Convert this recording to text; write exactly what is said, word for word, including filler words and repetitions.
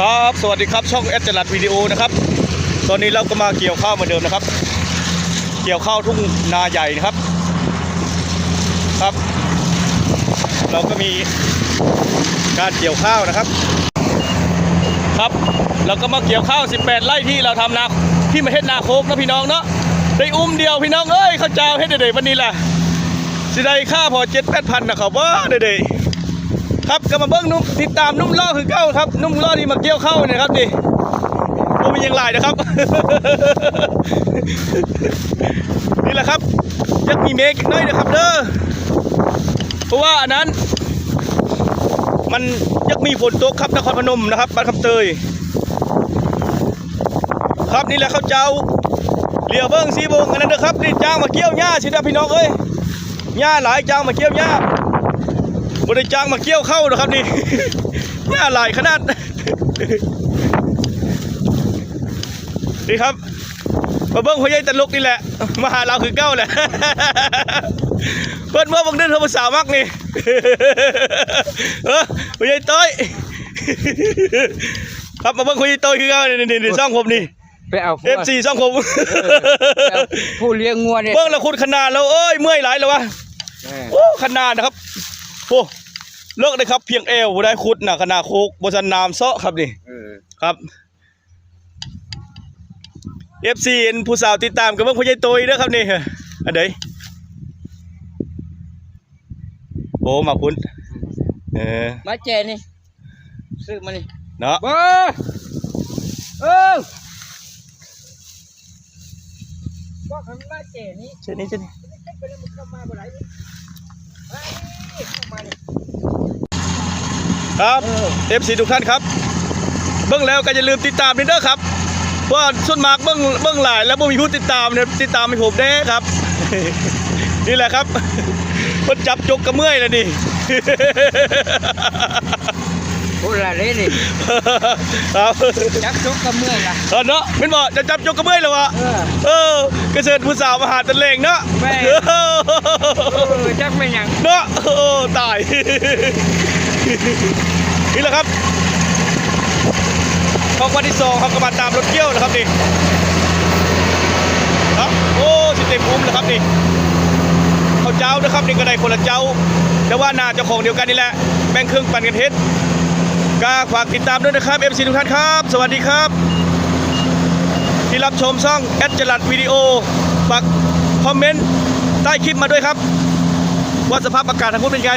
ครับ สวัสดีครับ ช่องแอดจรัสวิดีโอนะครับ ตอนนี้เราก็มาเกี่ยวข้าวเหมือนเดิมนะครับ เกี่ยวข้าวทุ่งนาใหญ่นะครับ ครับ เราก็มีการเกี่ยวข้าวนะครับ ครับ เราก็มาเกี่ยวข้าว สิบแปด ไร่ที่เราทำนา ที่มาเฮ็ดนาโคกนะพี่น้องเนาะ ได้อุ้มเดียวพี่น้องเอ้ย ข้าวเจ้าเฮ็ดได้วันนี้ล่ะ สิได้ค่าพอเจ็ดแปดพันนะครับ ว่าได้ๆ ครับ ก็มาเบิ่งหนุ่ม ติดตามหนุ่มหล่อคือเก่าครับ หนุ่มหล่อที่มาเกี่ยวข้าวเนี่ยครับนี่ บ่มีหยังหลายนะครับ นี่แหละครับ อยากมีเมฆน้อยนะครับเด้อ เพราะว่าอันนั้น มันอยากมีฝนตกครับ นครพนมนะครับ บ้านคำเตย ครับ นี่แหละข้าวเจ้า เหลียวเบิ่งสิเบิ่งอันนั้นเด้อครับ นี่จ้างมาเกี่ยวหญ้าสินะพี่น้องเอ้ย หญ้าหลาย จ้างมาเกี่ยวหญ้า บ่ได้จ้างมาเกี่ยวข้าวนะครับนี่ หญ้าหลายขนาด นี่ครับ มาเบิ่งพ่อใหญ่ตลกนี่แหละ มาหาเราคือเก่าแหละ เพิ่นเมื่อบังเดินโทรศัพท์มักนี่ เออ พ่อใหญ่ต้อย ครับ มาเบิ่งพ่อใหญ่ต้อยคือเก่านี่ นี่ นี่ ช่องผมนี่ ไปเอาผัว เอฟซี ช่องผม เออ ไปเอาผู้เลี้ยงงัวเนี่ย เบิ่งแล้วขุดขนาดแล้ว เอ้ย เมื่อยหลายแล้ววะ เออ โอ้ ขนาดนะครับ โอ้ เลิกเลยครับ เพียงแอวได้ขุดนะ ขนาดโคกบ่ซันน้ำเซาะครับนี่ เออ ครับ เอฟซี เห็นผู้สาวติดตามกับเบิ่งพ่อใหญ่โตยเด้อครับนี่ อันใด โอ้ มาพุ้น เออ มาแจนี่ ซื้อมานี่ เนาะ เบ้อ เออ บอกให้มันมาแจนี่ เช่นนี้ เช่นนี้ มันเข้ามาบ่ได้ ครับ เออ เอฟซี ทุกท่านครับ เบิ่งแล้วก็อย่าลืมติดตามด้วยเด้อครับ เพราะว่าส่วนมากเบิ่ง เบิ่งหลายแล้วบ่มีผู้ติดตามเนี่ย ติดตามให้ผมแน่ครับ นี่แหละครับ เพิ่นจับจกกระเมื่อยแล้วนี่ พูดอะไรนี่ ครับ จับจกกระเมื่อยล่ะ เออเนาะ แม่นบ่ จะจับจกกระเมื่อยแล้ววะ เออ เออ ก็เชิญผู้สาวมาหาตะเลงเนาะ แม่ เออ เออ จักแม่นหยัง เนาะ โอ้ ตาย นี่แหละครับ ข้อความที่สอง เขาก็มาตามรถเกี่ยวนะครับนี่ ครับ โอ้ สิเต็มอุ้มแล้วครับนี่ ข้าวเจ้านะครับนี่ก็ได้คนละเจ้า แต่ว่านาเจ้าของเดียวกันนี่แหละ แบ่งครึ่งปันกันเฮ็ด ก็ฝากติดตามด้วยนะครับ เอฟซี ทุกท่านครับ สวัสดีครับ ที่รับชมช่องแอดจรัสวิดีโอ ฝากคอมเมนต์ใต้คลิปมาด้วยครับ ว่าสภาพอากาศทางพุ้นเป็นไง